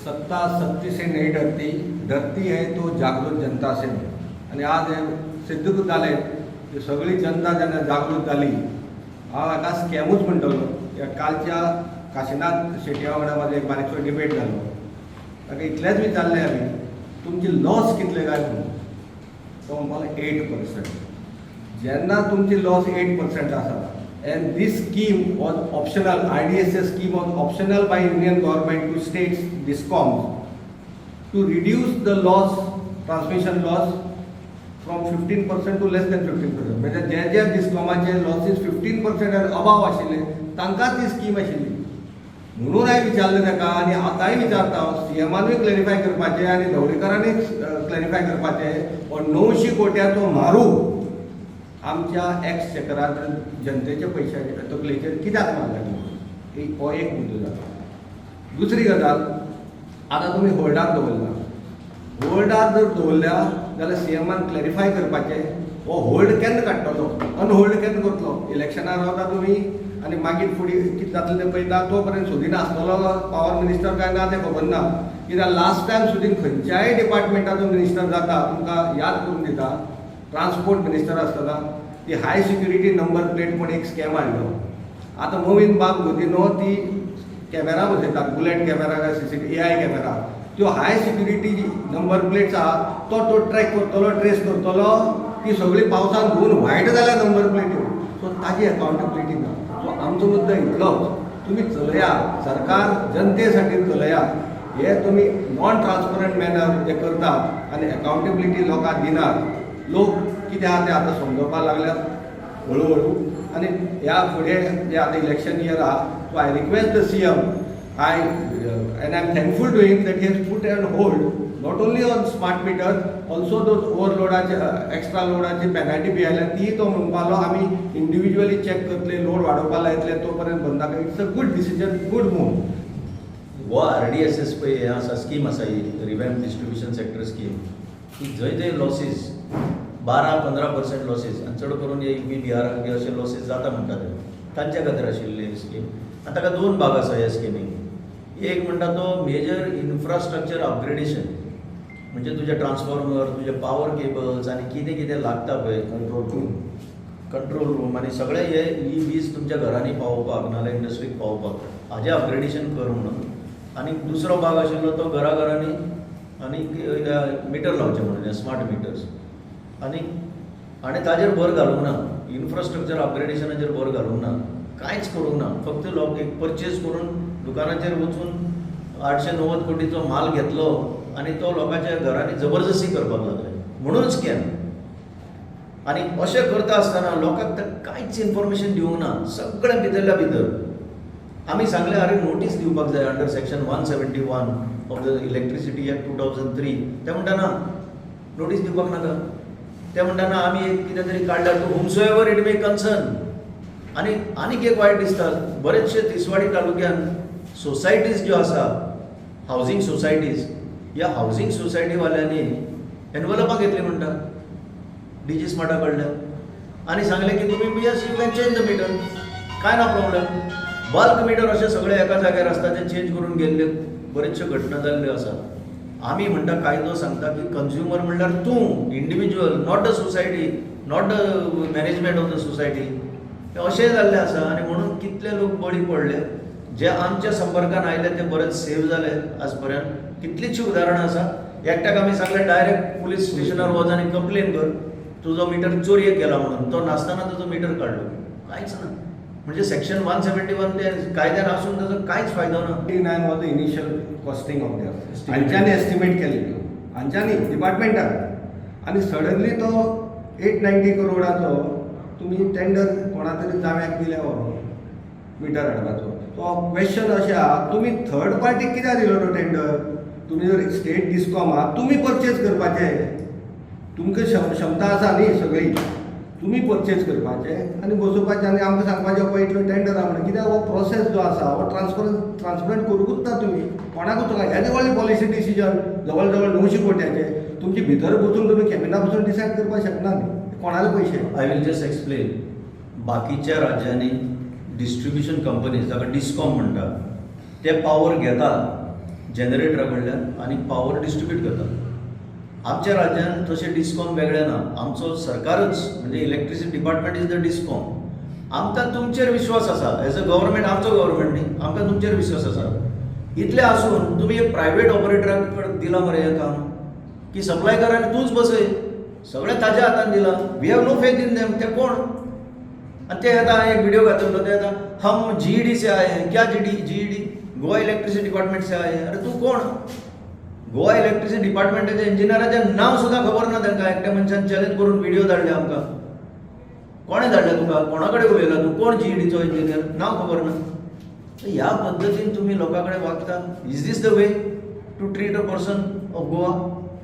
सत्ता सत्ती से नहीं डरती, डरती है तो जागृत जनता से. आनी आज हें सिद्ध जालें की सगळी जनता जेन्ना जागृत जाली, हांव हाका स्कॅमूच म्हणटलो. कित्याक कालच्या काशिनाथ शेटया वांगडा म्हाजो एक बारीकसो डिबेट जालो. ताका इतलेंच विचारलें आमी, तुमची लॉस कितले काय म्हणून. तो म्हणपाक 8%. जेन्ना तुमची लॉस 8% आसा and this scheme was optional, RDSS scheme was optional by Union Government to states discoms to reduce the loss, transmission loss from 15% to less than 15%. म्हणजे जे जे डिस्कॉमाचे लॉसीस 15% आनी अबाव आशिल्ले, तांकां ती स्कीम आशिल्ली. म्हणून हांवें विचारलें ताका आनी आतांय विचारता हांव, सीएमानूय क्लॅरिफाय करपाचें आनी ढवळीकारांनी क्लॅरिफाय करपाचें, हो 900 कोट्याचो म्हारू आमच्या एक्सचेकरार, जनतेच्या पयशाचे तकलेचेर कित्याक मारला? हो एक मुद्दो जाता. दुसरी गजाल, आतां तुमी होल्डार दवरला. होल्डार जर दवरल्या जाल्यार सीएमान क्लॅरिफाय करपाचें, हो होल्ड केन्ना काडटलो, अनहोल्ड केन्ना करतलो? इलेक्शनार रावता तुमी आनी मागीर फुडें कितें जातलें तें पळयता. तो पर्यंत सुदीन आसतलो पावर मिनिस्टर काय ना तें खबर ना. कित्याक लास्ट टायम सुदीन खंयच्याय डिपार्टमेंटाचो मिनिस्टर जाता, तुमकां याद करून दिता, ट्रान्सपोर्ट मिनिस्टर आसतना ती हाय सिक्युरिटी नंबर प्लेट म्हूण एक स्कॅम हाडलो. आतां मोवीन बाब गोदिनो ती कॅमेरा बसयतात, बुलेट कॅमेरा काय सीसीटीव्ही एआय कॅमेरा, त्यो हाय सिक्युरिटी नंबर प्लेट्स आहा, तो तो ट्रॅक करतलो, ट्रेस करतलो. ती सगळी पावसान धुवन व्हायट जाल्या नंबर प्लेट्यो. सो ताजी अकाउंटेबिलिटी ना. सो आमचो मुद्दो इतलोच, तुमी चलया, सरकार जनते साठी चलया. हे तुमी नॉन ट्रान्सपरंट मॅनर जे करतात आनी अकाउंटेबिलिटी लोकांक दिनात, लोक कितें आहा तें आतां समजोवपाक लागल्यात हळू हळू. आनी ह्या फुडें जे आतां इलेक्शन इयर आहा, so I request the CM, I and I am thankful to him that he has put on hold not only on smart meter, also those ओवरलोडाचे, extra लोडाची penalty बी आयल्या, ती तो म्हणपालो आमी इंडिविज्युअली चॅक करतले, load वाडोवपा लायतले, तो पर्यंत बंद. It's a good decision, good move. हो आरडीएसएस पळय हें आसा, स्कीम आसा ही रिवॅम्प डिस्ट्रिब्युशन सेक्टर स्कीम, की जंय जंय लॉसीस 12-15% लॉसीस आनी चड करून हे युपी, बिहाराक बी अशे लॉसीस जाता म्हणटा ते, तांच्या खातीर आशिल्ली स्कीम. आनी ताका दोन भाग आसा ह्या स्किमीक. एक म्हणटा तो मेजर इन्फ्रास्ट्रक्चर अपग्रेडेशन, म्हणजे तुजे ट्रान्सफॉर्मर, तुजे पावर केबल्स आनी कितें कितें लागता पळय, कंट्रोल रूम, कंट्रोल रूम आनी सगळे हे ही वीज तुमच्या घरांनी पावोवपाक नाजाल्यार इंडस्ट्रीक पावोवपाक हाजें अपग्रेडेशन कर म्हणून. आनी दुसरो भाग आशिल्लो तो घरा घरांनी आनी मिटर लावचे म्हणून, स्मार्ट मिटर्स. आनी आनी ताजेर भर घालूंक ना, इन्फ्रास्ट्रक्चर अपग्रेडेशनाचेर भर घालूंक ना, कांयच करूंक ना. फक्त लोक एक परचेज करून दुकानाचेर वचून 890 कोटीचो माल घेतलो आनी तो लोकांच्या घरांनी जबरदस्ती करपाक लागले, म्हणून स्कॅम. आनी अशें करता आसतना लोकांक तर कांयच इन्फॉर्मेशन दिवंक ना. सगळें भितरल्या भितर. आमी सांगलें, अरे नोटीस दिवपाक जाय under section 171 of the Electricity Act 2003. ते म्हणटा ना, नोटीस दिवपाक नाका. ते म्हणटा ना, आमी एक कितें तरी काडल्या, to whomsoever it may concern. आनी आनीक एक वायट दिसता, बरेचशे तिसवाडी तालुक्यान सोसायटीज ज्यो आसा, हावजींग सोसायटीज, ह्या हावजींग सोसायटीवाल्यांनी एनवलपां घेतली म्हणटा डीजी स्मार्टा कडल्यान आनी सांगलें की तुमी yes, you can change the meter, काय ना प्रॉब्लेम. बल्क मिटर अशे सगळे एका जाग्यार आसता, ते चेंज करून गेल्ले बरेचशे घटना जाल्ल्यो आसा. आमी म्हणटा, कायदो सांगता की कंज्युमर म्हणल्यार तूं individual, not the society, not the management of the society. अशें जाल्लें आसा आनी म्हणून कितले लोक बळी पडले. जे आमच्या संपर्कान आयले ते बरेच सेव जाले. आज पर्यंत कितलींशीं उदाहरणां आसा. एकट्याक आमी सांगलें, डायरेक्ट पुलीस स्टेशनार वच आनी कंप्लेन कर, तुजो मिटर चोरयेक गेला म्हणून. तो नासतना तुजो मिटर काडलो. कांयच ना. म्हणजे सेक्शन 171 ते कायद्यान आसून ताजो कांयच फायदो ना. 89 was the initial costing of their, हांच्यांनी एस्टिमेट केले, हांच्यांनी, डिपार्टमेंटान. आनी सडनली तो 890 करोडाचो तुमी टेंडर कोणा तरी जाव्याक दिल्या व्हरून मिटर हाडपाचो. तो क्वेश्चन अशें आहा, तुमी थर्ड पार्टीक कित्याक दिलो तो टेंडर? तुमी जर स्टेट डिस्कॉम आहा, तुमी परचेज करपाचे. तुमकां क्षमता आसा न्ही सगळी, तुमी परचेज करपाचे आनी बसोवपाचे आनी आमकां सांगपाचें, पळय इतलो टेंडर आहा म्हणून. कित्याक हो प्रोसेस जो आसा हो ट्रान्सपरंट करुंकूच ना तुमी कोणाकूच. हेजे व्हडली पॉलिसी डिसिजन जवळ जवळ 900 कोट्याचे तुमचे भितर बसून, तुमी कॅबिना बसून डिसायड करपाक शकना न्ही कोणाले पयशे. I will just explain. बाकीच्या राज्यांनी डिस्ट्रिब्युशन कंपनीज, ताका डिस्कॉम म्हणटा, ते पावर घेता. जनरेटरा कडल्यान आनी पावर डिस्ट्रिब्यूट करता. आमच्या राज्यान तशें डिस्कॉम वेगळें ना. आमचो सरकारच म्हणजे electricity department is the discom. आमकां तुमचेर विश्वास आसा एज अ गव्हर्मेंट, आमचो गव्हर्मेंट न्ही, आमकां तुमचेर विश्वास आसा. इतलें आसून तुमी एक प्रायवेट ऑपरेटराक कडेन दिलां मरे हें काम की सप्लाय कर आनी तूंच बसय, सगळें ताज्या हातान दिलां. We have no faith in them. ते कोण? आनी ते येता, एक व्हिडिओ घातलो, ते येता, "हम जीईडी से आए हैं." क्या GD? GED, Goa electricity department से आए हैं. अरे, तूं कोण? गोवा इलेक्ट्रिसिटी डिपार्टमेंटाच्या इंजिनियराचें नांव सुद्दां खबर ना तांकां. एकट्या मनशान चॅलेंज करून व्हिडिओ धाडले आमकां. कोणें धाडले तुका? कोणा कडेन उलयला तूं? कोण जीईडीचो इंजिनियर? नांव खबर ना. तर ह्या पद्दतीन तुमी लोकां कडेन वागता? Is this the way to treat a person of Goa?